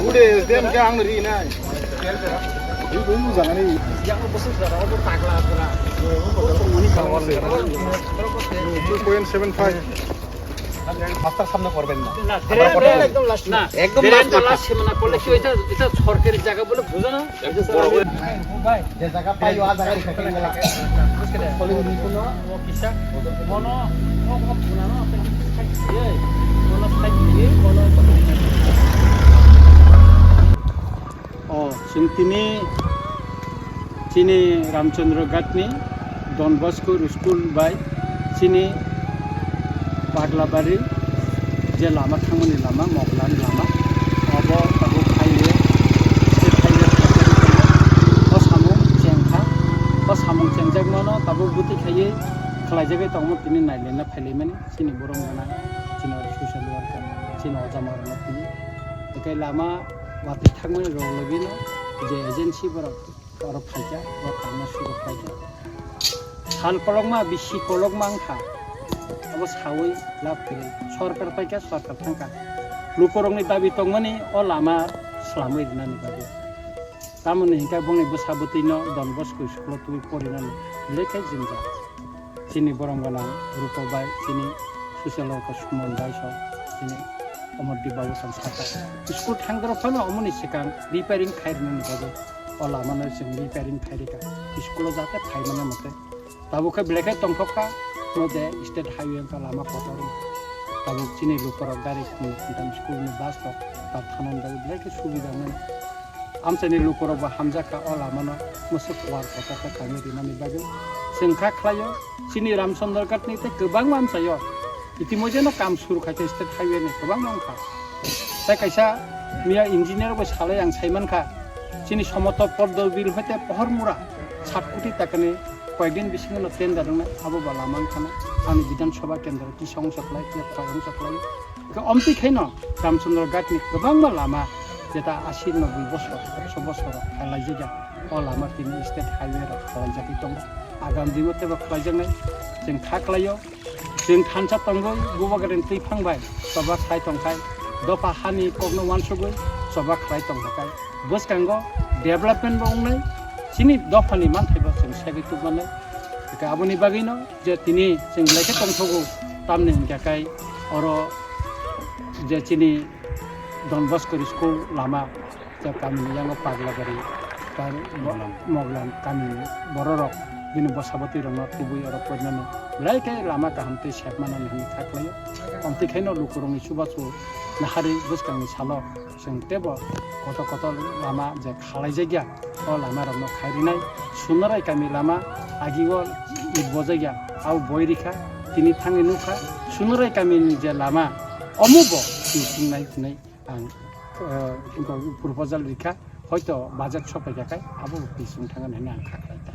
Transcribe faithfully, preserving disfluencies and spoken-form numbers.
Ude, S D M ke ang ri nai. Ini dulu jangan ini. Two point seven five. রাস্তার সামনে করবেন না। না, আমরা drain কটা তো একদম last না। একদম drain last তো মাথা। Last সীমানা করলে কি ওইটা, এটা সরকারি জায়গা বলে বুঝো না? ভাই, যে জায়গা পাই, ওই জায়গায় রেখে গেলাম। বুঝলে? বলে, উনি কোনো ও কিসা? মনো, ও, ও, পুরানো, আপনি খাইছে, মনো খাইছে, মনো। O, chwng tini chini Ramchandra Ghatni Don Bosco School bai chini Paglabari je lama thangmani lama, Moglan lama, obo tabuk highway, state highway, o samung chengkha, o samung chengjakmano tabuk bwtwi khaiwi khlaijagwi tongmo tini nailaina phailaimani chini borok gana, chini social worker, chini ojama rokno tini. Ekai lama watwi thangmani rok logino je agency borok oro phaikha, borok tangma sugo phaikha. Sal kolokma, bisi kolokma wngkha. Abo sawi lab kwrwi. Sorkar phaikha, sorkar thangkha. Lukurokni dabi tongmani o lama slamwi rwnani bagwi. Tamoni hinkha bongni bwsa bwtwino Don Bosco school-o twi porinani lekha jwngjal. Chini borok gwnang Rupa bai, chini social worker Suman bai so, chini Omor Dibba bo chwng sakha. School thangdoro phano omoni swkang repairing khai rwnani bagwi o lamano chwng repairing khai rwkha. School-o jate phaimani mote. Tabuk khe belai khe tongthok kha, no de state highway wngkha lama kotor wngkha. Tabuk chini lukurok gari khum khum school-ni bus rok tar thanani bagwi belai khe subida mano. Amchaini lukurok bo hamjak kha o lamano mwswk kuar kotor khe kainwi rinani bagwi. Chwng kha khlaio, chini Ramchandra Ghatni tei kwbangma amchaio itimoidheno kam suru khai khe state highway ni kwbangma wngkha. Tei kaisa miya engineer bai salai ang sai mankha, chini Somoto Poddo Bill hoite Pohor Mura sat koti takani koyekdin bisingo no tender wngnai, abo ba lama wngkhana. Ani Bidhan Sabha kendro kisa wngsa khlai, kisa kwrwi wngsa khlai. Hwnkhe omtwi khaino Ramchandra Ghatni kwbangma lama jeta ashi noboi bosor, ekso bosor khlaijak ya. O lama tini state highway rok khlaijagwi tongo. Agam dino teibo khlaijaknai. Chwng kha khlaio. Chwng thansa tongwi Bubagrani twiphang bai choba khlai tongkhai. Dopha hani kokno uansugwi choba khlai tongkhakai. Bwskango development bo wngnai. Chini dophani manthai bo chwng segwi tubmanai. Hwnkhe aboni bagwino je tini chwng belai khe tongthogo, tamni hinkhe kai oro je chini Don Bosco school lama, je kamini yango Paglabari, tar Mo-, Moglan kamini bororok bini bwsabwtwi rokno tubui oro porinani belai khe lama kaham tei sep manani hinwi kha khlaio. Omtwi khaino lukurokni chubachu naharwi bwskangni salo. Chwng teibo kotor kotor lama je khalaijakya, o lama rokno khai rinai. Sunarai kami lama agi o it bojakya, abo boi rikha, tini thangwi nukha. Sunarai kamini je lama, omo bo twi swngnai hinwi ang, eh, proposal rikha. Hoito budget sopaikha khai, abo bo twi swng thangani hinwi ang kha khlai ta.